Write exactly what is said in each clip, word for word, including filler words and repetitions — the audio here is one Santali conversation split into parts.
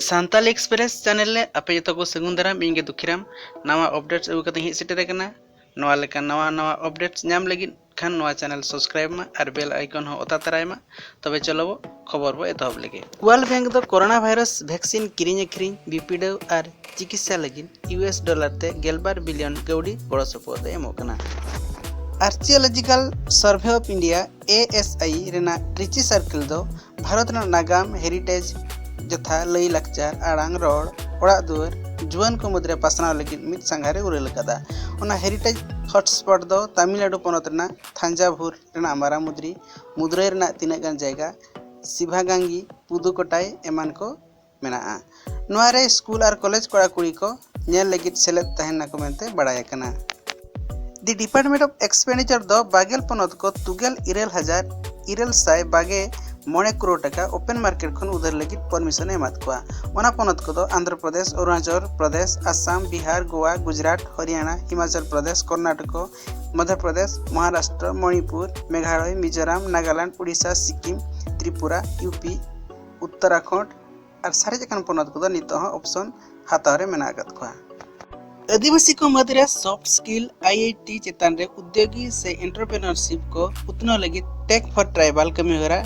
ᱥᱟᱱᱛᱟᱞᱤ ᱮᱠᱥᱯᱨᱮᱥ ᱪᱮᱱᱮᱞ ᱨᱮ ᱟᱯᱮ ᱡᱚᱛᱚ ᱠᱚ ᱥᱟᱹᱜᱩᱱ ᱫᱟᱨᱟᱢ᱾ ᱤᱧ ᱜᱮ ᱫᱩᱠᱷᱤᱨᱟᱢ ᱱᱟᱣᱟ ᱟᱯᱰᱮᱴᱥ ᱟᱹᱜᱩ ᱠᱟᱛᱮ ᱦᱮᱡ ᱥᱮᱴᱮᱨ ᱟᱠᱟᱱᱟ᱾ ᱱᱚᱣᱟ ᱞᱮᱠᱟ ᱱᱟᱣᱟ ᱱᱟᱣᱟ ᱟᱯᱰᱮᱴᱥ ᱧᱟᱢ ᱞᱟᱹᱜᱤᱫ ᱠᱷᱟᱱ ᱱᱚᱣᱟ ᱪᱮᱱᱮᱞ ᱥᱟᱵᱥᱠᱨᱟᱭᱤᱵ ᱢᱟ ᱟᱨ ᱵᱮᱞ ᱟᱭᱠᱚᱱ ᱦᱚᱸ ᱚᱛᱟ ᱛᱟᱨᱟᱭ ᱢᱟ᱾ ᱛᱚᱵᱮ ᱪᱚᱞᱚ ᱵᱚ ᱠᱷᱚᱵᱚᱨ ᱵᱚ ᱮᱛᱚᱦᱚᱵ ᱞᱮᱜᱮ᱾ ᱣᱟᱨᱞᱰ ᱵᱮᱝᱠ ᱫᱚ ᱠᱳᱨᱳᱱᱟ ᱵᱷᱟᱭᱨᱟᱥ ᱵᱷᱮᱠᱥᱤᱱ ᱠᱤᱨᱤᱧ ᱟᱹᱠᱷᱨᱤᱧ, ᱵᱤᱯᱤᱰᱟᱹᱣ ᱟᱨ ᱪᱤᱠᱤᱛᱥᱟ ᱞᱟᱹᱜᱤᱫ ᱤᱭᱩ ᱮᱥ ᱰᱚᱞᱟᱨ ᱛᱮ ᱜᱮᱞᱵᱟᱨ ᱵᱤᱞᱤᱭᱚᱱ ᱠᱟᱹᱣᱰᱤ ᱜᱚᱲᱚ ᱥᱚᱯᱚᱦᱚᱫ ᱮ ᱮᱢᱚᱜ ᱠᱟᱱᱟ᱾ Archaeological survey of India, A S I, ᱨᱮᱱᱟᱜ ᱴᱨᱤᱪᱤ ᱥᱟᱨᱠᱮᱞ ᱫᱚ ᱵᱷᱟᱨᱚᱛ ᱨᱮᱱᱟᱜ ᱱᱟᱜᱟᱢ, ᱦᱮᱨᱤᱴᱮᱡᱽ, ᱡᱚᱛᱷᱟ, ᱞᱟᱹᱭ ᱞᱟᱠᱪᱟᱨ, ᱟᱲᱟᱝ, ᱨᱚᱲ, ᱚᱲᱟᱜ ᱫᱩᱣᱟᱹᱨ, ᱡᱩᱣᱟᱹᱱ ᱠᱚ ᱢᱩᱫᱽᱨᱮ ᱯᱟᱥᱱᱟᱣ ᱞᱟᱹᱜᱤᱫ ᱢᱤᱫ ᱥᱟᱸᱜᱷᱟᱨᱮ ᱩᱨᱟᱹᱞ ᱟᱠᱟᱫᱟ᱾ ᱚᱱᱟ ᱦᱮᱨᱤᱴᱮᱡᱽ ᱦᱚᱴᱥᱯᱚᱴ ᱫᱚ ᱛᱟᱢᱤᱞᱱᱟᱰᱩ ᱯᱚᱱᱚᱛ ᱨᱮᱱᱟᱜ ᱛᱷᱟᱧᱡᱟᱵᱷᱩᱨ ᱨᱮᱱᱟᱜ ᱢᱟᱨᱟᱢᱩᱫᱽᱨᱤ, ᱢᱩᱫᱽᱨᱟᱹᱭ ᱨᱮᱱᱟᱜ ᱛᱤᱱᱟᱹᱜ ᱜᱟᱱ ᱡᱟᱭᱜᱟ, ᱥᱤᱵᱷᱟᱜᱟᱝᱜᱤ, ᱯᱩᱫᱩᱠᱳᱴᱟᱭ ᱮᱢᱟᱱ ᱠᱚ ᱢᱮᱱᱟᱜᱼᱟ᱾ ᱱᱚᱣᱟ ᱨᱮ ᱥᱠᱩᱞ ᱟᱨ ᱠᱚᱞᱮᱡᱽ ᱠᱚᱲᱟ ᱠᱩᱲᱤ ᱠᱚ ᱧᱮᱞ ᱞᱟᱹᱜᱤᱫ ᱥᱮᱞᱮᱫ ᱛᱟᱦᱮᱱ ᱱᱟᱠᱚ ᱢᱮᱱᱛᱮ ᱵᱟᱲᱟᱭ ᱟᱠᱟᱱᱟ᱾ The Department of Expenditure ᱫᱚ ᱵᱟᱜᱮᱞ ᱯᱚᱱᱚᱛ ᱠᱚ ᱛᱩᱜᱮᱞ ᱤᱨᱟᱹᱞ ᱦᱟᱡᱟᱨ ᱤᱨᱟᱹᱞ ᱥᱟᱭ ᱵᱟᱜᱮ ᱢᱚᱬᱮ ᱠᱨᱳᱲ ᱴᱟᱠᱟ ᱳᱯᱮᱱ ᱢᱟᱨᱠᱮᱴ ᱠᱷᱚᱱ ᱩᱫᱷᱟᱹᱨ ᱞᱟᱹᱜᱤᱫ ᱯᱟᱨᱢᱤᱥᱚᱱ ᱮ ᱮᱢᱟᱫ ᱠᱚᱣᱟ᱾ ᱚᱱᱟ ᱯᱚᱱᱚᱛ ᱠᱚᱫᱚ ᱟᱱᱫᱷᱨᱚ ᱯᱨᱚᱫᱮᱥ, ᱚᱨᱩᱱᱟᱪᱚᱞ ᱯᱨᱚᱫᱮᱥ, ᱟᱥᱟᱢ, ᱵᱤᱦᱟᱨ, ᱜᱳᱣᱟ, ᱜᱩᱡᱽᱨᱟᱴ, ᱦᱚᱨᱤᱭᱟᱱᱟ, ᱦᱤᱢᱟᱪᱚᱞ ᱯᱨᱚᱫᱮᱥ, ᱠᱚᱨᱱᱟᱴᱚᱠ, ᱢᱚᱫᱷᱭᱚ ᱯᱨᱚᱫᱮᱥ, ᱢᱚᱦᱟᱨᱟᱥᱴᱨᱚ, ᱢᱚᱬᱤᱯᱩᱨ, ᱢᱮᱜᱷᱟᱞᱚᱭ, ᱢᱤᱡᱳᱨᱟᱢ, ᱱᱟᱜᱟᱞᱮᱱᱰ, ᱩᱲᱤᱥᱥᱟ, ᱥᱤᱠᱤᱢ, ᱛᱨᱤᱯᱩᱨᱟ, ᱤᱭᱩ ᱯᱤ, ᱩᱛᱛᱚᱨᱟᱠᱷᱚᱸᱰ ᱟᱨ ᱥᱟᱨᱮᱡ ᱟᱠᱟᱱ ᱯᱚᱱᱚᱛ ᱠᱚᱫᱚ ᱱᱤᱛᱚᱜ ᱦᱚᱸ ᱚᱯᱥᱚᱱ ᱦᱟᱛᱟᱣ ᱨᱮ ᱢᱮᱱᱟᱜ ᱟᱠᱟᱫ ᱠᱚᱣᱟ᱾ ᱟᱹᱫᱤᱵᱟᱹᱥᱤ ᱠᱚ ᱢᱩᱫᱽᱨᱮ soft skill, I I T ᱪᱮᱛᱟᱱ ᱨᱮ ᱩᱫᱽᱭᱳᱜᱤ ᱥᱮ ᱮᱱᱴᱟᱨᱯᱨᱮᱱᱚᱨᱥᱤᱯ ᱠᱚ ᱩᱛᱱᱟᱹᱣ ᱞᱟᱹᱜᱤᱫ ᱴᱮᱠ ᱯᱷᱚᱨ ᱴᱨᱟᱭᱵᱟᱞ ᱠᱟᱹᱢᱤᱦᱚᱨᱟ,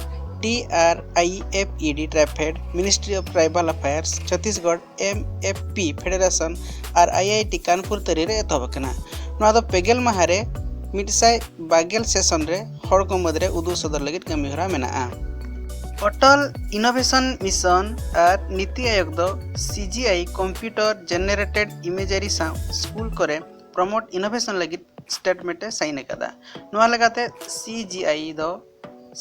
T R I E F E D, TRIFED, Ministry of Tribal Affairs, Chhattisgarh, M F P federation R I I T Kanpur ᱛᱟᱹᱨᱤ ᱨᱮ ᱮᱛᱚᱦᱚᱵ ᱟᱠᱟᱱᱟ᱾ ᱱᱚᱣᱟ ᱫᱚ ᱯᱮᱜᱮᱞ ᱢᱟᱦᱟ ᱨᱮ ᱢᱤᱫ ᱥᱟᱭ ᱵᱟᱜᱮᱞ ᱥᱮᱥᱚᱱ ᱨᱮ ᱦᱚᱲ ᱠᱚ ᱢᱩᱫᱽᱨᱮ ᱩᱫᱩᱜ ᱥᱚᱫᱚᱨ ᱞᱟᱹᱜᱤᱫ ᱠᱟᱹᱢᱤᱦᱚᱨᱟ ᱢᱮᱱᱟᱜᱼᱟ᱾ ᱚᱴᱚᱞ ᱤᱱᱳᱵᱷᱮᱥᱚᱱ ᱢᱤᱥᱚᱱ ᱟᱨ ᱱᱤᱛᱤ ᱟᱭᱳᱜᱽ ᱫᱚ ᱥᱤ ᱡᱤ ᱟᱭ, ᱠᱚᱢᱯᱤᱭᱩᱴᱟᱨ ᱡᱮᱱᱟᱨᱮᱴᱮᱰ ᱤᱢᱮᱡᱟᱨᱤ ᱥᱟᱶ ᱥᱠᱩᱞ ᱠᱚᱨᱮ ᱯᱨᱚᱢᱳᱴ ᱤᱱᱳᱵᱷᱮᱥᱚᱱ ᱞᱟᱹᱜᱤᱫ ᱥᱴᱮᱴᱢᱮᱱᱴ ᱮ ᱥᱟᱭᱤᱱ ᱟᱠᱟᱫᱟ᱾ ᱱᱚᱣᱟ ᱞᱮᱠᱟᱛᱮ ᱥᱤ ᱡᱤ ᱟᱭ ᱫᱚ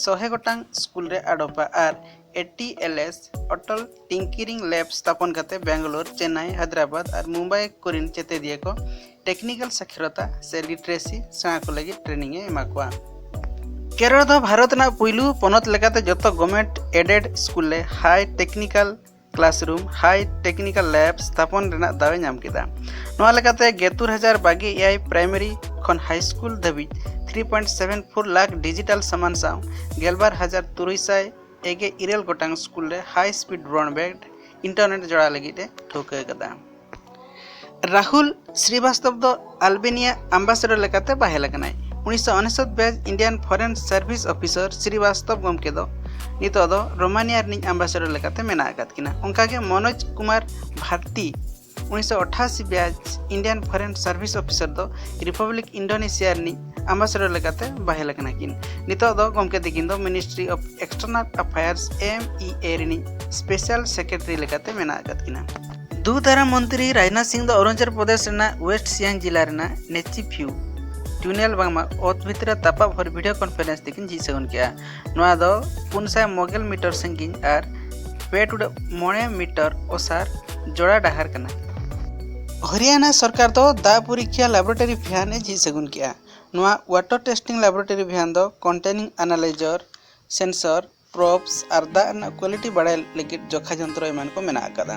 ᱥᱚᱦᱮ ᱜᱚᱴᱟᱝ ᱥᱠᱩᱞ ᱨᱮ ᱟᱰᱚᱯᱟ ᱟᱨ A T L S, Atal tinkering lab ᱥᱛᱷᱟᱯᱚᱱ ᱠᱟᱛᱮ ᱵᱮᱝᱜᱟᱞᱳᱨ, ᱪᱮᱱᱱᱟᱭ, ᱦᱟᱭᱫᱨᱟᱵᱟᱫᱽ ᱟᱨ ᱢᱩᱢᱵᱟᱭ ᱠᱚᱨᱮᱱ ᱪᱮᱛᱮᱫᱤᱭᱟᱹ ᱠᱚ ᱴᱮᱠᱱᱤᱠᱟᱞ ᱥᱟᱠᱷᱨᱚᱛᱟ ᱥᱮ ᱞᱤᱴᱟᱨᱮᱥᱤ ᱥᱮᱬᱟ ᱠᱚ ᱞᱟᱹᱜᱤᱫ ᱴᱨᱮᱱᱤᱝ ᱮ ᱮᱢᱟ ᱠᱚᱣᱟ᱾ ᱠᱮᱨᱚᱞ ᱫᱚ ᱵᱷᱟᱨᱚᱛ ᱨᱮᱱᱟᱜ ᱯᱩᱭᱞᱩ ᱯᱚᱱᱚᱛ ᱞᱮᱠᱟᱛᱮ ᱡᱚᱛᱚ ᱜᱚᱵᱷᱢᱮᱱᱴ ᱮᱰᱮᱰ ᱥᱠᱩᱞ ᱨᱮ ᱦᱟᱭ ᱴᱮᱠᱱᱤᱠᱟᱞ ᱠᱞᱟᱥᱨᱩᱢ, ᱦᱟᱭ ᱴᱮᱠᱱᱤᱠᱟᱞ ᱞᱮᱵᱽ ᱥᱛᱷᱟᱯᱚᱱ ᱨᱮᱱᱟᱜ ᱫᱟᱣ ᱮ ᱧᱟᱢ ᱠᱮᱫᱟ᱾ ᱱᱚᱣᱟ ᱞᱮᱠᱟᱛᱮ ᱜᱮᱛᱩᱨ ᱦᱟᱡᱟᱨ ᱵᱟᱜᱮ ᱮᱭᱟᱭ ᱯᱨᱟᱭᱢᱟᱨᱤ ᱠᱷᱚᱱ ᱦᱟᱭ ᱥᱠᱩᱞ ᱫᱷᱟᱹᱵᱤᱡ three point seven four lakh digital ᱥᱟᱢᱟᱱ ᱥᱟᱶ ᱜᱮᱞᱵᱟᱨ ᱦᱟᱡᱟᱨ ᱛᱩᱨᱩᱭ ᱥᱟᱭ ᱮᱜᱮ ᱤᱨᱟᱹᱞ ᱜᱚᱴᱟᱝ ᱥᱠᱩᱞ ᱨᱮ ᱦᱟᱭ ᱥᱯᱤᱰ ᱵᱨᱚᱰᱵᱮᱱᱰ ᱤᱱᱴᱟᱨᱱᱮᱴ ᱡᱚᱲᱟᱣ ᱞᱟᱹᱜᱤᱫ ᱮ ᱴᱷᱟᱹᱣᱠᱟᱹ ᱟᱠᱟᱫᱟ᱾ ᱨᱟᱦᱩᱞ ᱥᱨᱤᱵᱟᱥᱛᱚᱵ ᱫᱚ ᱟᱞᱵᱮᱱᱤᱭᱟ ᱟᱢᱵᱟᱥᱮᱰᱚᱨ ᱞᱮᱠᱟᱛᱮ ᱵᱟᱦᱟᱞ ᱟᱠᱟᱱᱟᱭ᱾ ᱩᱱᱤᱥᱥᱚ ᱩᱱᱩᱥᱚᱛᱛᱚᱨ ᱵᱮᱪ ᱤᱱᱰᱤᱭᱟᱱ ᱯᱷᱚᱨᱮᱱ ᱥᱟᱨᱵᱷᱤᱥ ᱚᱯᱷᱤᱥᱟᱨ ᱥᱨᱤᱵᱟᱥᱛᱚᱵ ᱜᱚᱢᱠᱮ ᱫᱚ ᱱᱤᱛᱚᱜ ᱫᱚ ᱨᱳᱢᱟᱱᱤᱭᱟ ᱨᱤᱱᱤᱡ ᱟᱢᱵᱟᱥᱮᱰᱚᱨ ᱞᱮᱠᱟᱛᱮ ᱢᱮᱱᱟᱜ ᱟᱠᱟᱫ ᱠᱤᱱᱟ᱾ ᱚᱱᱠᱟᱜᱮ ᱢᱚᱱᱳᱡᱽ ᱠᱩᱢᱟᱨ ᱵᱷᱟᱨᱛᱤ ᱩᱱᱤᱥᱥᱚ ᱟᱴᱷᱟᱥᱤ ᱵᱮᱪ ᱤᱱᱰᱤᱭᱟᱱ ᱯᱷᱚᱨᱮᱱ ᱥᱟᱨᱵᱷᱤᱥ ᱚᱯᱷᱤᱥᱟᱨ ᱫᱚ ᱨᱤᱯᱟᱵᱽᱞᱤᱠ ᱤᱱᱰᱳᱱᱮᱥᱤᱭᱟ ᱨᱤᱱᱤᱡ ᱟᱢᱵᱟᱥᱮᱰᱚᱨ ᱞᱮᱠᱟᱛᱮ ᱵᱟᱦᱟᱞ ᱟᱠᱟᱱᱟ ᱠᱤᱱ᱾ ᱱᱤᱛᱚᱜ ᱫᱚ ᱜᱚᱢᱠᱮ ᱛᱤᱠᱤᱱ ᱫᱚ ministry of external affairs, M E A, ᱨᱤᱱᱤᱡ ᱥᱯᱮᱥᱟᱞ ᱥᱮᱠᱨᱮᱴᱟᱨᱤ ᱞᱮᱠᱟᱛᱮ ᱢᱮᱱᱟᱜ ᱟᱠᱟᱫ ᱠᱤᱱᱟ᱾ ᱫᱩ ᱫᱟᱨᱟᱢ ᱢᱚᱱᱛᱨᱤ ᱨᱟᱡᱽᱱᱟᱛᱷ ᱥᱤᱝ ᱫᱚ ᱚᱨᱩᱱᱟᱪᱚᱞ ᱯᱨᱚᱫᱮᱥ ᱨᱮᱱᱟᱜ ᱳᱭᱮᱥᱴ ᱥᱤᱭᱟᱝ ᱡᱤᱞᱟ ᱨᱮᱱᱟᱜ ᱱᱮᱪᱤᱯᱷᱤᱭᱩ ᱴᱩᱱᱮᱞ ᱵᱟᱝᱢᱟ ᱚᱛ ᱵᱷᱤᱛᱨᱤ ᱨᱮ ᱛᱟᱯᱟᱵ ᱦᱚᱨ ᱵᱷᱤᱰᱤᱭᱳ ᱠᱚᱱᱯᱷᱟᱨᱮᱱᱥ ᱛᱮᱠᱤᱱ ᱡᱷᱤᱡ ᱥᱟᱹᱜᱩᱱ ᱠᱮᱜᱼᱟ᱾ ᱱᱚᱣᱟ ᱫᱚ ᱯᱩᱱ ᱥᱟᱭ ᱢᱚᱜᱮᱞ ᱢᱤᱴᱟᱨ ᱥᱟᱺᱜᱤᱧ ᱟᱨ ᱯᱮ ᱴᱩᱰᱟᱹᱜ ᱢᱚᱬᱮ ᱢᱤᱴᱟᱨ ᱚᱥᱟᱨ ᱡᱚᱲᱟ ᱰᱟᱦᱟᱨ ᱠᱟᱱᱟ᱾ ᱦᱚᱨᱤᱭᱟᱱᱟ ᱥᱚᱨᱠᱟᱨ ᱫᱚ ᱫᱟᱜ ᱯᱚᱨᱤᱠᱷᱟ ᱞᱮᱵᱚᱨᱮᱴᱚᱨᱤ ᱵᱷᱮᱱ ᱮ ᱡᱷᱤᱡ ᱥᱟᱹᱜᱩᱱ ᱠᱮᱜᱼᱟ᱾ ᱱᱚᱣᱟ ᱣᱟᱴᱟᱨ ᱴᱮᱥᱴᱤᱝ ᱞᱮᱵᱚᱨᱮᱴᱚᱨᱤ ᱵᱷᱮᱱ ᱫᱚ ᱠᱚᱱᱴᱮᱱᱤᱝ ᱟᱱᱟᱞᱟᱭᱡᱟᱨ, ᱥᱮᱱᱥᱚᱨ, ᱯᱨᱚᱵᱥ ᱟᱨ ᱫᱟᱜ ᱨᱮᱱᱟᱜ ᱠᱣᱟᱞᱤᱴᱤ ᱵᱟᱲᱟᱭ ᱞᱟᱹᱜᱤᱫ ᱡᱚᱠᱷᱟ ᱡᱚᱱᱛᱨᱚ ᱮᱢᱟᱱ ᱠᱚ ᱢᱮᱱᱟᱜ ᱟᱠᱟᱫᱟ᱾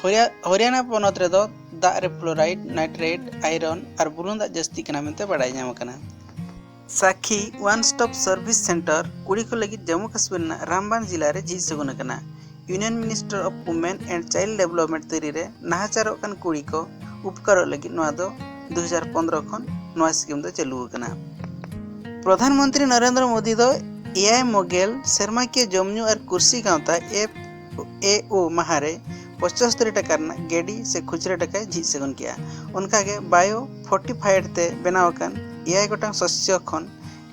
ᱦᱚᱨᱤᱭᱟ-, ᱦᱚᱨᱤᱭᱟᱱᱟ ᱯᱚᱱᱚᱛ ᱨᱮᱫᱚ ᱫᱟᱜ ᱨᱮ ᱯᱷᱞᱳᱨᱟᱭᱤᱰ, ᱱᱟᱭᱴᱨᱮᱴ, ᱟᱭᱨᱚᱱ ᱟᱨ ᱵᱩᱞᱩᱝ ᱫᱟᱜ ᱡᱟᱹᱥᱛᱤᱜ ᱠᱟᱱᱟ ᱢᱮᱱᱛᱮ ᱵᱟᱲᱟᱭ ᱧᱟᱢ ᱟᱠᱟᱱᱟ᱾ ᱥᱟᱠᱷᱤ ᱚᱣᱟᱱ ᱥᱴᱚᱯ ᱥᱟᱨᱵᱷᱤᱥ ᱥᱮᱱᱴᱟᱨ ᱠᱩᱲᱤ ᱠᱚ ᱞᱟᱹᱜᱤᱫ ᱡᱟᱢᱢᱩ ᱠᱟᱥᱢᱤᱨ ᱨᱮᱱᱟᱜ ᱨᱟᱢᱵᱟᱱ ᱡᱤᱞᱟ ᱨᱮ ᱡᱷᱤᱡ ᱥᱟᱹᱜᱩᱱ ᱟᱠᱟᱱᱟ᱾ Union minister of women and child development ᱛᱟᱹᱨᱤ ᱨᱮ ᱱᱟᱦᱟᱪᱟᱨᱚᱜ ᱠᱟᱱ ᱠᱩᱲᱤ ᱠᱚ ᱩᱯᱠᱟᱨᱚᱜ ᱞᱟᱹᱜᱤᱫ ᱱᱚᱣᱟ ᱫᱚ ᱫᱩ ᱦᱟᱡᱟᱨ ᱯᱚᱱᱨᱚ ᱠᱷᱚᱱ ᱱᱚᱣᱟ ᱥᱠᱤᱢ ᱫᱚ ᱪᱟᱹᱞᱩ ᱟᱠᱟᱱᱟ᱾ ᱯᱨᱚᱫᱷᱟᱱ ᱢᱚᱱᱛᱨᱤ ᱱᱚᱨᱮᱱᱫᱨᱚ ᱢᱳᱫᱤ ᱫᱚ ᱮᱭᱟᱭ ᱢᱚᱜᱮᱞ ᱥᱮᱨᱢᱟᱠᱤᱭᱟᱹ ᱡᱚᱢ ᱧᱩ ᱟᱨ ᱠᱩᱨᱥᱤ ᱜᱟᱶᱛᱟ, ᱮᱯᱷ ᱮ ᱳ, ᱢᱟᱦᱟ ᱨᱮ ᱯᱚᱸᱪᱟᱥ ᱴᱟᱠᱟ ᱨᱮᱱᱟᱜ ᱜᱮᱰᱤ ᱥᱮ ᱠᱷᱩᱪᱨᱟᱹ ᱴᱟᱠᱟᱭ ᱡᱷᱤᱡ ᱥᱟᱹᱜᱩᱱ ᱠᱮᱜᱼᱟ᱾ ᱚᱱᱠᱟᱜᱮ ᱵᱟᱭᱳ ᱯᱷᱚᱨᱴᱤᱯᱷᱟᱭᱮᱰ ᱛᱮ ᱵᱮᱱᱟᱣ ᱟᱠᱟᱱ ᱮᱭᱟᱭ ᱜᱚᱴᱟᱝ ᱥᱚᱥᱭᱚ ᱠᱷᱚᱱ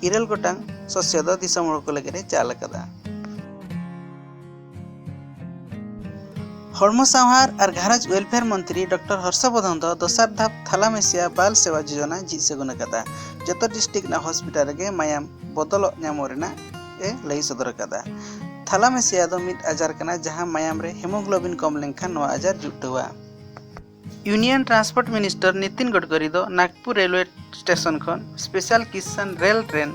ᱤᱨᱟᱹᱞ ᱜᱚᱴᱟᱝ ᱥᱚᱥᱭᱚ ᱫᱚ ᱫᱤᱥᱚᱢ ᱦᱚᱲ ᱠᱚ ᱞᱟᱹᱜᱤᱫ ᱮ ᱪᱟᱞ ᱟᱠᱟᱫᱟ᱾ ᱦᱚᱲᱢᱚ ᱥᱟᱶᱟᱨ ᱟᱨ ᱜᱷᱟᱨᱚᱸᱡᱽ ᱣᱮᱞᱯᱷᱮᱭᱟᱨ ᱢᱚᱱᱛᱨᱤ ᱰᱚᱠᱴᱚᱨ ᱦᱚᱨᱥᱚ ᱵᱚᱨᱫᱷᱚᱱ ᱫᱚ ᱫᱚᱥᱟᱨ ᱫᱷᱟᱯ ᱛᱷᱟᱞᱟᱢᱮᱥᱤᱭᱟ ᱵᱟᱞ ᱥᱮᱵᱟ ᱡᱳᱡᱚᱱᱟ ᱡᱷᱤᱡ ᱥᱟᱹᱜᱩᱱ ᱟᱠᱟᱫᱟ᱾ ᱡᱚᱛᱚ ᱰᱤᱥᱴᱨᱤᱠᱴ ᱨᱮᱱᱟᱜ ᱦᱚᱥᱯᱤᱴᱟᱞ ᱨᱮᱜᱮ ᱢᱟᱭᱟᱢ ᱵᱚᱫᱚᱞᱚᱜ ᱧᱟᱢᱚᱜ ᱨᱮᱱᱟᱜ ᱮ ᱞᱟᱹᱭ ᱥᱚᱫᱚᱨ ᱟᱠᱟᱫᱟ᱾ ᱛᱷᱟᱞᱟᱢᱮᱥᱤᱭᱟ ᱫᱚ ᱢᱤᱫ ᱟᱡᱟᱨ ᱠᱟᱱᱟ, ᱡᱟᱦᱟᱸ ᱢᱟᱭᱟᱢ ᱨᱮ ᱦᱮᱢᱳᱜᱞᱳᱵᱤᱱ ᱠᱚᱢ ᱞᱮᱱᱠᱷᱟᱱ ᱱᱚᱣᱟ ᱟᱡᱟᱨ ᱡᱩᱜᱴᱟᱹᱣᱟ᱾ Union transport minister Nitin Gadkari ᱫᱚ ᱱᱟᱜᱽᱯᱩᱨ ᱨᱮᱞᱣᱮ ᱥᱴᱮᱥᱚᱱ ᱠᱷᱚᱱ ᱥᱯᱮᱥᱟᱞ ᱠᱤᱥᱟᱱ ᱨᱮᱞ ᱴᱨᱮᱱ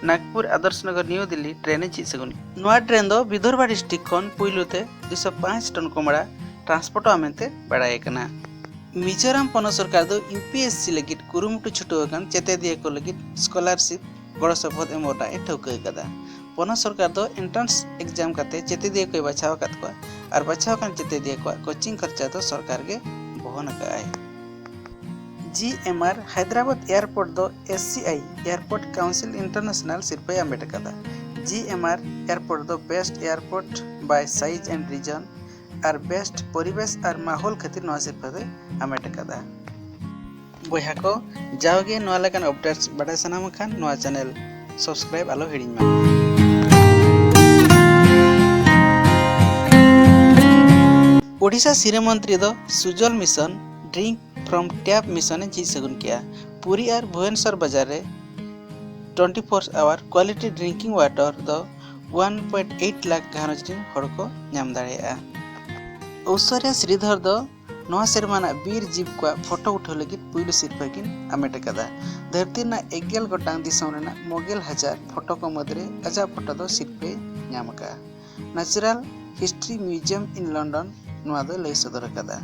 ᱱᱟᱜᱽᱯᱩᱨ ᱟᱫᱚᱨᱥ ᱱᱚᱜᱚᱨ ᱱᱤᱭᱩ ᱫᱤᱞᱞᱤ ᱴᱨᱮᱱ ᱮ ᱡᱷᱤᱡ ᱥᱟᱹᱜᱩᱱ᱾ ᱱᱚᱣᱟ ᱴᱨᱮᱱ ᱫᱚ ᱵᱤᱫᱚᱨᱵᱷᱟ ᱰᱤᱥᱴᱨᱤᱠᱴ ᱠᱷᱚᱱ ᱯᱩᱭᱞᱩ ᱛᱮ ᱫᱩᱥᱚ ᱯᱟᱸᱪ ᱴᱚᱱ ᱠᱚᱢᱲᱟ ᱴᱨᱟᱱᱥᱯᱳᱨᱴᱚᱜᱼᱟ ᱢᱮᱱᱛᱮ ᱵᱟᱲᱟᱭ ᱟᱠᱟᱱᱟ᱾ ᱢᱤᱡᱳᱨᱟᱢ ᱯᱚᱱᱚᱛ ᱥᱚᱨᱠᱟᱨ ᱫᱚ ᱤᱭᱩ ᱯᱤ ᱮᱥ ᱥᱤ ᱞᱟᱹᱜᱤᱫ ᱠᱩᱨᱩᱢᱩᱴᱩ ᱪᱷᱩᱴᱟᱹᱣ ᱟᱠᱟᱱ ᱪᱮᱛᱮᱫᱤᱭᱟᱹ ᱠᱚ ᱞᱟᱹᱜᱤᱫ ᱥᱠᱚᱞᱟᱨᱥᱤᱯ ᱜᱚᱲᱚ ᱥᱚᱯᱚᱦᱚᱫ ᱮᱢᱚᱜ ᱨᱮᱱᱟᱜ ᱮ ᱴᱷᱟᱹᱣᱠᱟᱹ ᱟᱠᱟᱫᱟ᱾ ᱯᱚᱱᱚᱛ ᱥᱚᱨᱠᱟᱨ ᱫᱚ ᱮᱱᱴᱨᱟᱱᱥ ᱮᱠᱡᱟᱢ ᱠᱟᱛᱮ ᱪᱮᱛᱮᱫᱤᱭᱟᱹ ᱠᱚᱭ ᱵᱟᱪᱷᱟᱣ ᱟᱠᱟᱫ ᱠᱚᱣᱟ᱾ ᱟᱨ ᱵᱟᱪᱷᱟᱣ ᱟᱠᱟᱱ ᱪᱮᱛᱮᱫᱤᱭᱟᱹ ᱠᱚᱣᱟᱜ ᱠᱳᱪᱤᱝ ᱠᱷᱚᱨᱪᱟ ᱫᱚ ᱥᱚᱨᱠᱟᱨ ᱜᱮ ᱵᱚᱦᱚᱱ ᱟᱠᱟᱫᱼᱟᱭ᱾ ᱡᱤ ᱮᱢ ᱟᱨ ᱦᱟᱭᱫᱨᱟᱵᱟᱫᱽ ᱮᱭᱟᱨᱯᱳᱨᱴ ᱫᱚ ᱮᱥ ᱥᱤ ᱟᱭ ᱮᱭᱟᱨᱯᱳᱨᱴ ᱠᱟᱣᱩᱱᱥᱤᱞ ᱤᱱᱴᱟᱨᱱᱮᱥᱱᱟᱞ ᱥᱤᱨᱯᱟᱹᱭ ᱟᱢᱮᱴ ᱟᱠᱟᱫᱟ᱾ ᱡᱤ ᱮᱢ ᱟᱨ ᱮᱭᱟᱨᱯᱳᱨᱴ ᱫᱚ Best Airport by Size and Region R Best ᱯᱚᱨᱤᱵᱮᱥ ᱟᱨ ᱢᱟᱦᱚᱞ ᱠᱷᱟᱹᱛᱤᱨ ᱱᱚᱣᱟ ᱥᱤᱨᱯᱟᱹ ᱫᱚᱭ ᱟᱢᱮᱴ ᱟᱠᱟᱫᱟ᱾ ᱵᱚᱭᱦᱟ ᱠᱚ, ᱡᱟᱣᱜᱮ ᱱᱚᱣᱟ ᱞᱮᱠᱟᱱ ᱟᱯᱰᱮᱴᱥ ᱵᱟᱰᱟᱭ ᱥᱟᱱᱟᱢ ᱠᱷᱟᱱ ᱱᱚᱣᱟ ᱪᱮᱱᱮᱞ ᱥᱟᱵᱥᱠᱨᱟᱭᱤᱵ ᱟᱞᱚ ᱦᱤᱲᱤᱧ ᱢᱟ᱾ ᱳᱰᱤᱥᱟ ᱥᱤᱨᱟᱹ ᱢᱚᱱᱛᱨᱤ ᱫᱚ Sujal mission drink from tap mission ᱮ ᱡᱷᱤᱡ ᱥᱟᱹᱜᱩᱱ ᱠᱮᱜᱼᱟ᱾ ᱯᱩᱨᱤ ᱟᱨ ᱵᱷᱩᱵᱚᱱᱮᱥᱚᱨ ᱵᱟᱡᱟᱨ ᱨᱮ twenty four hour quality drinking water ᱫᱚ ᱚᱣᱟᱱ ᱯᱚᱭᱮᱱᱴ ᱮᱭᱤᱴ ᱞᱟᱠᱷ ᱜᱷᱟᱨᱚᱸᱡᱽ ᱨᱤᱱ ᱦᱚᱲ ᱠᱚ ᱧᱟᱢ ᱫᱟᱲᱮᱭᱟᱜᱼᱟ᱾ ᱳᱥᱥᱚᱨᱭᱟ ᱥᱨᱤᱫᱷᱚᱨ ᱫᱚ ᱱᱚᱣᱟ ᱥᱮᱨᱢᱟ ᱨᱮᱱᱟᱜ ᱵᱤᱨ ᱡᱤᱵᱽ ᱠᱚᱣᱟᱜ ᱯᱷᱳᱴᱳ ᱩᱴᱷᱟᱹᱣ ᱞᱟᱹᱜᱤᱫ ᱯᱩᱭᱞᱩ ᱥᱤᱨᱯᱟᱹ ᱠᱤᱱ ᱟᱢᱮᱴ ᱟᱠᱟᱫᱟ᱾ ᱫᱷᱟᱹᱨᱛᱤ ᱨᱮᱱᱟᱜ ᱮᱜᱮᱞ ᱜᱚᱴᱟᱝ ᱫᱤᱥᱚᱢ ᱨᱮᱱᱟᱜ ᱢᱚᱜᱮᱞ ᱦᱟᱡᱟᱨ ᱯᱷᱳᱴᱳ ᱠᱚ ᱢᱩᱫᱽᱨᱮ ᱟᱡᱟᱜ ᱯᱷᱳᱴᱳ ᱫᱚ ᱥᱤᱨᱯᱟᱹᱭ ᱧᱟᱢ ᱟᱠᱟᱫᱼᱟ᱾ Natural History Museum in London ᱱᱚᱣᱟ ᱫᱚ ᱞᱟᱹᱭ ᱥᱚᱫᱚᱨ ᱟᱠᱟᱫᱟ᱾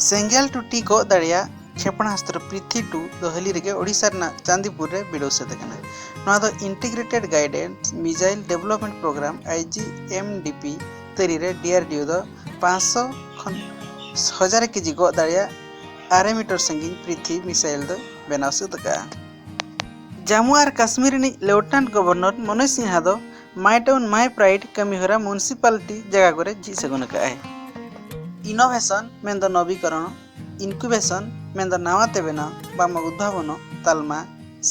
ᱥᱮᱸᱜᱮᱞ ᱴᱩᱴᱤ ᱜᱚᱜ ᱫᱟᱲᱮᱭᱟᱜ ᱠᱷᱮᱯᱚᱬᱟᱥᱛᱨᱚ ᱯᱨᱤᱛᱷᱤ ᱴᱩ ᱫᱚ ᱦᱟᱹᱞᱤ ᱨᱮᱜᱮ ᱳᱰᱤᱥᱟ ᱨᱮᱱᱟᱜ ᱪᱟᱸᱫᱤᱯᱩᱨ ᱨᱮ ᱵᱤᱰᱟᱹᱣ ᱥᱟᱹᱛ ᱟᱠᱟᱱᱟ᱾ ᱱᱚᱣᱟ ᱫᱚ Integrated Guided Missile Development Program, I G M D P, ᱛᱟᱹᱨᱤ ᱨᱮ ᱰᱤ ᱟᱨ ᱰᱤ ᱳ ᱫᱚ ᱯᱟᱸᱪᱥᱚ ᱠᱷᱚᱱ ᱦᱟᱡᱟᱨ ᱠᱮᱡᱤ ᱜᱚᱜ ᱫᱟᱲᱮᱭᱟᱜ ᱟᱨᱮ ᱢᱤᱴᱟᱨ ᱥᱟᱺᱜᱤᱧ ᱯᱨᱤᱛᱷᱤ ᱢᱤᱥᱟᱭᱤᱞ ᱫᱚᱭ ᱵᱮᱱᱟᱣ ᱥᱟᱹᱛ ᱟᱠᱟᱫᱼᱟ᱾ ᱡᱟᱢᱢᱩ ᱟᱨ ᱠᱟᱥᱢᱤᱨ ᱨᱤᱱᱤᱡ ᱞᱮᱯᱷᱴᱮᱱᱟᱱᱴ ᱜᱚᱵᱷᱚᱨᱱᱚᱨ ᱢᱚᱱᱳᱡᱽ ᱥᱤᱱᱦᱟ ᱫᱚ My Town My Pride ᱠᱟᱹᱢᱤᱦᱚᱨᱟ ᱢᱩᱱᱥᱤᱯᱟᱞᱤᱴᱤ ᱡᱟᱭᱜᱟ ᱠᱚᱨᱮ ᱡᱷᱤᱡ ᱥᱟᱹᱜᱩᱱ ᱟᱠᱟᱫᱼᱟᱭ᱾ ᱤᱱᱳᱵᱷᱮᱥᱚᱱ ᱢᱮᱱᱫᱚ ᱱᱚᱵᱤᱠᱚᱨᱚᱱ, ᱤᱱᱠᱩᱵᱮᱥᱚᱱ ᱢᱮᱱᱫᱚ ᱱᱟᱣᱟ ᱛᱮ ᱵᱮᱱᱟᱣ ᱵᱟᱝᱢᱟ ᱩᱫᱵᱷᱟᱵᱚᱱᱚᱜ ᱛᱟᱞᱢᱟ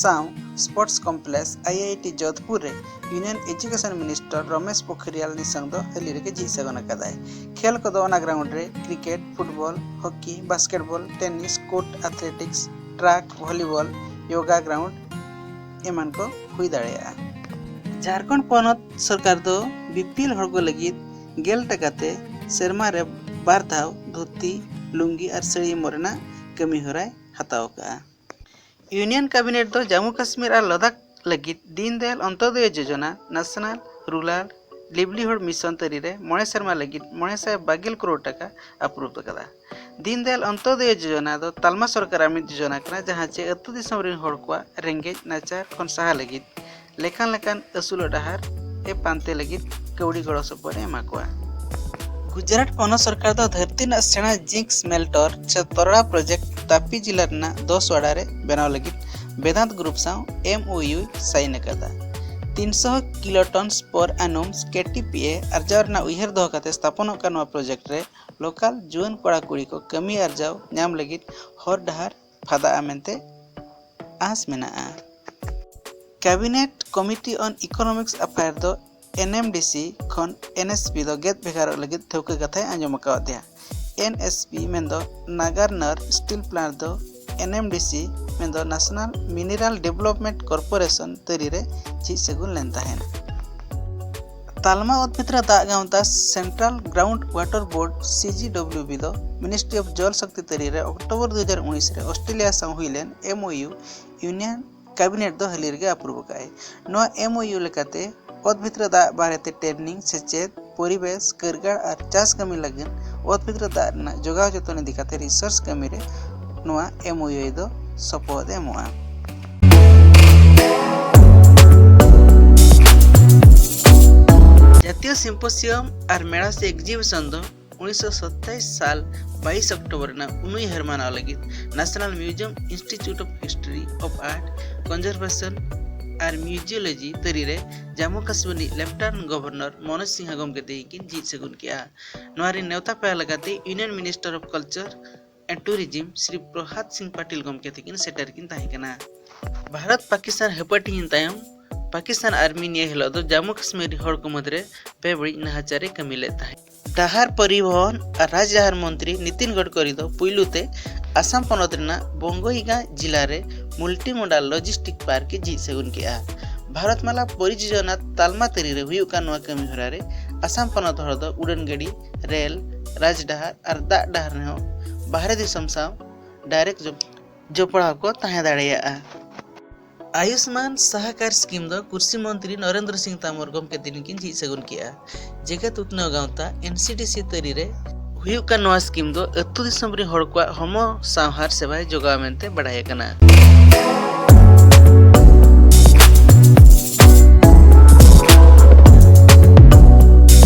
ᱥᱟᱶ sports complex, I I T Jodhpur ᱨᱮ ᱤᱭᱩᱱᱤᱭᱚᱱ ᱮᱡᱩᱠᱮᱥᱚᱱ ᱢᱤᱱᱤᱥᱴᱟᱨ ᱨᱚᱢᱮᱥ ᱯᱳᱠᱷᱨᱤᱭᱟᱞ ᱱᱤᱥᱟᱝ ᱫᱚ ᱦᱟᱹᱞᱤ ᱨᱮᱜᱮ ᱡᱷᱤᱡ ᱥᱟᱹᱜᱩᱱ ᱟᱠᱟᱫᱟᱭ᱾ ᱠᱷᱮᱞ ᱠᱚᱫᱚ ᱚᱱᱟ ᱜᱨᱟᱣᱩᱱᱰ ᱨᱮ cricket, football, hockey, basketball, tennis court, athletics track, volleyball, yoga ground ᱮᱢᱟᱱ ᱠᱚ ᱦᱩᱭ ᱫᱟᱲᱮᱭᱟᱜᱼᱟ᱾ ᱡᱷᱟᱲᱠᱷᱚᱸᱰ ᱯᱚᱱᱚᱛ ᱥᱚᱨᱠᱟᱨ ᱫᱚ ᱵᱤ ᱯᱤ ᱮᱞ ᱦᱚᱲ ᱠᱚ ᱞᱟᱹᱜᱤᱫ ᱜᱮᱞ ᱴᱟᱠᱟ ᱛᱮ ᱥᱮᱨᱢᱟ ᱨᱮ ᱵᱟᱨ ᱫᱷᱟᱣ ᱫᱷᱩᱛᱤ, ᱞᱩᱝᱜᱤ ᱟᱨ ᱥᱟᱹᱲᱤ ᱮᱢᱚᱜ ᱨᱮᱱᱟᱜ ᱠᱟᱹᱢᱤ ᱦᱚᱨᱟᱭ ᱦᱟᱛᱟᱣ ᱟᱠᱟᱫᱼᱟ᱾ ᱤᱭᱩᱱᱤᱭᱚᱱ ᱠᱟᱵᱤᱱᱮᱴ ᱫᱚ ᱡᱟᱢᱢᱩ ᱠᱟᱥᱢᱤᱨ ᱟᱨ ᱞᱟᱫᱟᱠᱷ ᱞᱟᱹᱜᱤᱫ ᱫᱤᱱ ᱫᱟᱭᱟᱞ ᱚᱱᱛᱳᱫᱚᱭ ᱡᱳᱡᱚᱱᱟ ᱱᱮᱥᱱᱟᱞ ᱨᱩᱨᱟᱞ ᱞᱤᱵᱷᱞᱤᱦᱩᱰ ᱢᱤᱥᱚᱱ ᱛᱟᱹᱨᱤ ᱨᱮ ᱢᱚᱬᱮ ᱥᱮᱨᱢᱟ ᱞᱟᱹᱜᱤᱫ ᱢᱚᱬᱮ ᱥᱟᱭ ᱵᱟᱨ ᱜᱮᱞ ᱠᱨᱳᱲ ᱴᱟᱠᱟ ᱟᱯᱨᱩᱵᱷ ᱟᱠᱟᱫᱟ᱾ ᱫᱤᱱ ᱫᱟᱭᱟᱞ ᱚᱱᱛᱳᱫᱚᱭ ᱡᱳᱡᱚᱱᱟ ᱫᱚ ᱛᱟᱞᱢᱟ ᱥᱚᱨᱠᱟᱨᱟᱜ ᱢᱤᱫ ᱡᱳᱡᱚᱱᱟ ᱠᱟᱱᱟ, ᱡᱟᱦᱟᱸ ᱪᱮ ᱟᱹᱛᱩ ᱫᱤᱥᱚᱢ ᱨᱤᱱ ᱦᱚᱲ ᱠᱚᱣᱟᱜ ᱨᱮᱸᱜᱮᱡ ᱱᱟᱪᱟᱨ ᱠᱷᱚᱱ ᱥᱟᱦᱟ ᱞᱟᱹᱜᱤᱫ ᱞᱮᱠᱷᱟᱱ ᱞᱮᱠᱟᱱ ᱟᱹᱥᱩᱞᱚᱜ ᱰᱟᱦᱟᱨ ᱮ ᱯᱟᱱᱛᱮ ᱞᱟᱹᱜᱤᱫ ᱠᱟᱹᱣᱰᱤ ᱜᱚᱲᱚ ᱥᱚᱯᱚᱦᱚᱫ ᱮ ᱮᱢᱟ ᱠᱚᱣᱟ᱾ ᱜᱩᱡᱽᱨᱟᱴ ᱯᱚᱱᱚᱛ ᱥᱚᱨᱠᱟᱨ ᱫᱚ ᱫᱷᱟᱹᱨᱛᱤ ᱨᱮᱱᱟᱜ ᱥᱮᱬᱟ ᱡᱤᱝᱠ ᱥᱢᱮᱞᱴᱚᱨ ᱥᱮ ᱛᱚᱨᱲᱟ ᱯᱨᱚᱡᱮᱠᱴ ᱛᱟᱯᱤ ᱡᱤᱞᱟ ᱨᱮᱱᱟᱜ ᱫᱚᱥᱣᱟᱲᱟ ᱨᱮ ᱵᱮᱱᱟᱣ ᱞᱟᱹᱜᱤᱫ ᱵᱮᱫᱟᱱᱛ ᱜᱨᱩᱯ ᱥᱟᱶ ᱮᱢ ᱳ ᱭᱩ ᱥᱟᱭᱤᱱ ᱟᱠᱟᱫᱟ᱾ ᱛᱤᱱᱥᱚ ᱠᱤᱞᱳᱴᱚᱱᱥ ᱯᱚᱨ ᱟᱱᱩᱢᱥ ᱠᱮ ᱴᱤ ᱯᱤ ᱮ ᱟᱨᱡᱟᱣ ᱨᱮᱱᱟᱜ ᱩᱭᱦᱟᱹᱨ ᱫᱚᱦᱚ ᱠᱟᱛᱮ ᱥᱛᱷᱟᱯᱚᱱᱚᱜ ᱠᱟᱱ ᱱᱚᱣᱟ ᱯᱨᱚᱡᱮᱠᱴ ᱨᱮ ᱞᱳᱠᱟᱞ ᱡᱩᱣᱟᱹᱱ ᱠᱚᱲᱟ ᱠᱩᱲᱤ ᱠᱚ ᱠᱟᱹᱢᱤ ᱟᱨᱡᱟᱣ ᱧᱟᱢ ᱞᱟᱹᱜᱤᱫ ᱦᱚᱨ ᱰᱟᱦᱟᱨ ᱯᱷᱟᱫᱟᱜᱼᱟ ᱢᱮᱱᱛᱮ ᱟᱸᱥ ᱢᱮᱱᱟᱜᱼᱟ᱾ Cabinet Committee on Economics Affairs ᱫᱚ ᱮᱱ ᱮᱢ ᱰᱤ ᱥᱤ ᱠᱷᱚᱱ ᱮᱱ ᱮᱥ ᱯᱤ ᱫᱚ ᱜᱮᱫ ᱵᱷᱮᱜᱟᱨᱚᱜ ᱞᱟᱹᱜᱤᱫ ᱴᱷᱟᱹᱣᱠᱟᱹ ᱠᱟᱛᱷᱟᱭ ᱟᱸᱡᱚᱢ ᱟᱠᱟᱣᱟᱫᱮᱭᱟ᱾ ᱮᱱ ᱮᱥ ᱯᱤ ᱢᱮᱱᱫᱚ ᱱᱟᱜᱟᱨᱱᱟᱨ ᱥᱴᱤᱞ ᱯᱞᱟᱱᱴ ᱫᱚ ᱮᱱ ᱮᱢ ᱰᱤ ᱥᱤ ᱢᱮᱱᱫᱚ ᱱᱮᱥᱱᱟᱞ ᱢᱤᱱᱟᱨᱟᱞ ᱰᱮᱵᱷᱞᱚᱯᱢᱮᱱᱴ ᱠᱚᱨᱯᱳᱨᱮᱥᱚᱱ ᱛᱟᱹᱨᱤ ᱨᱮ ᱡᱷᱤᱡ ᱥᱟᱹᱜᱩᱱ ᱞᱮᱱ ᱛᱟᱦᱮᱸᱫ᱾ ᱛᱟᱞᱢᱟ ᱚᱛ ᱵᱷᱤᱛᱨᱟᱹ ᱫᱟᱜ ᱜᱟᱶᱛᱟ ᱥᱮᱱᱴᱨᱟᱞ ᱜᱨᱟᱣᱩᱱᱰ ᱣᱟᱴᱟᱨ ᱵᱳᱨᱰ ᱥᱤ ᱡᱤ ᱰᱚᱵᱞᱤᱭᱩ ᱵᱤ ᱫᱚ ᱢᱤᱱᱤᱥᱴᱨᱤ ᱚᱯᱷ ᱡᱚᱞ ᱥᱚᱠᱛᱤ ᱛᱟᱹᱨᱤ ᱨᱮ ᱚᱠᱴᱳᱵᱚᱨ ᱫᱩ ᱦᱟᱡᱟᱨ ᱩᱱᱤᱥ ᱨᱮ ᱚᱥᱴᱨᱮᱞᱤᱭᱟ ᱥᱟᱶ ᱦᱩᱭ ᱞᱮᱱ ᱮᱢ ᱳ ᱭᱩ ᱤᱭᱩᱱᱤᱭᱚᱱ ᱠᱮᱵᱤᱱᱮᱴ ᱫᱚ ᱦᱟᱹᱞᱤ ᱨᱮᱜᱮ ᱟᱯᱨᱩᱵᱷ ᱟᱠᱟᱫᱼᱟᱭ᱾ ᱱᱚᱣᱟ ᱮᱢ ᱳ ᱭᱩ ᱞᱮᱠᱟᱛᱮ ᱚᱛ ᱵᱷᱤᱛᱨᱟᱹ ᱫᱟᱜ ᱵᱟᱨᱮᱛᱮ ᱴᱨᱮᱱᱤᱝ, ᱥᱮᱪᱮᱫ, ᱯᱚᱨᱤᱵᱮᱥ, ᱠᱟᱹᱨᱜᱟᱲ ᱟᱨ ᱪᱟᱥ ᱠᱟᱹᱢᱤ ᱞᱟᱹᱜᱤᱫ ᱚᱛ ᱵᱷᱤᱛᱨᱟᱹ ᱫᱟᱜ ᱨᱮᱱᱟᱜ ᱡᱚᱜᱟᱣ ᱡᱚᱛᱚᱱ ᱤᱫᱤ ᱠᱟᱛᱮ ᱨᱤᱥᱟᱨᱪ ᱠᱟᱹᱢᱤ ᱨᱮ ᱱᱚᱣᱟ ᱮᱢ ᱳ ᱭᱩ ᱫᱚ ᱥᱚᱯᱚᱦᱚᱫ ᱮ ᱮᱢᱚᱜᱼᱟ᱾ ᱡᱟᱹᱛᱤᱭᱚ ᱥᱤᱢᱯᱳᱥᱤᱭᱟᱢ ᱟᱨ ᱢᱮᱲᱟ ᱥᱮ ᱮᱠᱡᱤᱵᱤᱥᱚᱱ ᱫᱚ ᱩᱱᱤᱥᱥᱚ ᱥᱟᱛᱟᱥᱤ ᱥᱟᱞ ᱵᱟᱭᱤᱥ ᱚᱠᱴᱳᱵᱚᱨ ᱨᱮᱱᱟᱜ ᱩᱱᱩᱭᱦᱟᱹᱨ ᱢᱟᱱᱟᱣ ᱞᱟᱹᱜᱤᱫ national museum institute of history of art, conservation ᱟᱨ ᱢᱤᱣᱡᱤᱭᱳᱞᱚᱡᱤ ᱛᱟᱹᱨᱤ ᱨᱮ ᱡᱟᱢᱢᱩ ᱠᱟᱥᱢᱤᱨ ᱨᱤᱱᱤᱡ ᱞᱮᱯᱷᱴᱮᱱᱟᱱᱴ ᱜᱚᱵᱷᱚᱨᱱᱚᱨ ᱢᱚᱱᱳᱡᱽ ᱥᱤᱝᱦᱟ ᱜᱚᱢᱠᱮ ᱛᱤᱠᱤᱱ ᱠᱤᱱ ᱡᱷᱤᱡ ᱥᱟᱹᱜᱩᱱ ᱠᱮᱫᱼᱟ᱾ ᱱᱚᱣᱟ ᱨᱤᱱ ᱱᱮᱣᱛᱟ ᱯᱮᱲᱟ ᱞᱮᱠᱟᱛᱮ union minister of culture and tourism Shri Prahlad Singh Patel ᱜᱚᱢᱠᱮ ᱛᱤᱠᱤᱱ ᱥᱮᱴᱮᱨ ᱠᱤᱱ ᱛᱟᱦᱮᱸ ᱠᱟᱱᱟ᱾ ᱵᱷᱟᱨᱚᱛ ᱯᱟᱠᱤᱥᱛᱟᱱ ᱦᱟᱹᱯᱟᱹᱴᱤᱧ ᱛᱟᱭᱚᱢ ᱯᱟᱠᱤᱥᱛᱟᱱ ᱟᱨᱢᱤ ᱱᱤᱭᱟᱹ ᱦᱤᱞᱳᱜ ᱫᱚ ᱡᱟᱢᱢᱩ ᱠᱟᱥᱢᱤᱨ ᱨᱤᱱ ᱦᱚᱲ ᱠᱚ ᱢᱩᱫᱽᱨᱮ ᱵᱮᱵᱟᱹᱲᱤᱡ ᱱᱟᱦᱟᱪᱟᱨ ᱮ ᱠᱟᱹᱢᱤ ᱞᱮᱫ ᱛᱟᱦᱮᱸᱫ᱾ ᱰᱟᱦᱟᱨ ᱯᱚᱨᱤᱵᱚᱦᱚᱱ ᱟᱨ ᱨᱟᱡᱽᱰᱟᱦᱟᱨ ᱢᱚᱱᱛᱨᱤ ᱱᱤᱛᱤᱱ ᱜᱚᱰᱠᱚᱨᱤ ᱫᱚ ᱯᱩᱭᱞᱩ ᱛᱮ ᱟᱥᱟᱢ ᱯᱚᱱᱚᱛ ᱨᱮᱱᱟᱜ ᱵᱚᱝᱜᱚᱭᱤᱜᱟ ᱡᱤᱞᱟ ᱨᱮ ᱢᱩᱞᱴᱤ ᱢᱚᱰᱟᱞ ᱞᱚᱡᱤᱥᱴᱤᱠ ᱯᱟᱨᱠ ᱮ ᱡᱷᱤᱡ ᱥᱟᱹᱜᱩᱱ ᱠᱮᱫᱼᱟ᱾ ᱵᱷᱟᱨᱚᱛ ᱢᱟᱞᱟ ᱯᱚᱨᱤᱡᱳᱡᱚᱱᱟ ᱛᱟᱞᱢᱟ ᱛᱟᱹᱨᱤ ᱨᱮ ᱦᱩᱭᱩᱜ ᱠᱟᱱ ᱱᱚᱣᱟ ᱠᱟᱹᱢᱤ ᱦᱚᱨᱟ ᱨᱮ ᱟᱥᱟᱢ ᱯᱚᱱᱚᱛ ᱦᱚᱲ ᱫᱚ ᱩᱰᱟᱹᱱ ᱜᱟᱹᱰᱤ, ᱨᱮᱞ, ᱨᱟᱡᱽᱰᱟᱦᱟᱨ ᱟᱨ ᱫᱟᱜ ᱰᱟᱦᱟᱨ ᱨᱮᱦᱚᱸ ᱵᱟᱦᱨᱮ ᱫᱤᱥᱚᱢ ᱥᱟᱶ ᱰᱟᱭᱨᱮᱠᱴ ᱡᱚᱯ-, ᱡᱚᱯᱲᱟᱣ ᱠᱚ ᱛᱟᱦᱮᱸ ᱫᱟᱲᱮᱭᱟᱜᱼᱟ᱾ ᱟᱭᱩᱥᱢᱟᱱ ᱥᱟᱦᱟᱠᱟᱨ ᱥᱠᱤᱢ ᱫᱚ ᱠᱨᱤᱥᱤ ᱢᱚᱱᱛᱨᱤ ᱱᱚᱨᱮᱱᱫᱨᱚ ᱥᱤᱝ ᱛᱟᱢᱚᱨ ᱜᱚᱢᱠᱮ ᱛᱤᱠᱤᱱ ᱠᱤᱱ ᱡᱷᱤᱡ ᱥᱟᱹᱜᱩᱱ ᱠᱮᱫᱼᱟ᱾ ᱡᱮᱜᱮᱛ ᱩᱛᱱᱟᱹᱣ ᱜᱟᱶᱛᱟ ᱮᱱ ᱥᱤ ᱰᱤ ᱥᱤ ᱛᱟᱹᱨᱤ ᱨᱮ ᱦᱩᱭᱩᱜ ᱠᱟᱱ ᱱᱚᱣᱟ ᱥᱠᱤᱢ ᱫᱚ ᱟᱹᱛᱩ ᱫᱤᱥᱚᱢ ᱨᱤᱱ ᱦᱚᱲ ᱠᱚᱣᱟᱜ ᱦᱚᱲᱢᱚ ᱥᱟᱶᱦᱟᱨ ᱥᱮᱵᱟᱭ ᱡᱚᱜᱟᱣ ᱢᱮᱱᱛᱮ ᱵᱟᱰᱟᱭ ᱟᱠᱟᱱᱟ᱾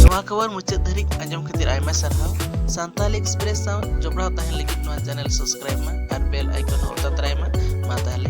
ᱱᱚᱣᱟ ᱠᱷᱚᱵᱚᱨ ᱢᱩᱪᱟᱹᱫ ᱫᱷᱟᱹᱨᱤᱡ ᱟᱸᱡᱚᱢ ᱠᱷᱟᱹᱛᱤᱨ ᱟᱭᱢᱟ ᱥᱟᱨᱦᱟᱣ᱾ ᱥᱟᱱᱛᱟᱞᱤ ᱮᱠᱥᱯᱨᱮᱥ ᱥᱟᱶ ᱡᱚᱯᱲᱟᱣ ᱛᱟᱦᱮᱱ ᱞᱟᱹᱜᱤᱫ ᱱᱚᱣᱟ ᱪᱮᱱᱮᱞ ᱥᱟᱵᱥᱠᱨᱟᱭᱤᱵ ᱢᱟ ᱟᱨ ᱵᱮᱞ ᱟᱭᱠᱚᱱ ᱦᱚᱸ ᱚᱛᱟ ᱛᱟᱨᱟᱭ ᱢᱟ᱾ ᱢᱟ ᱛᱟᱦᱞᱮ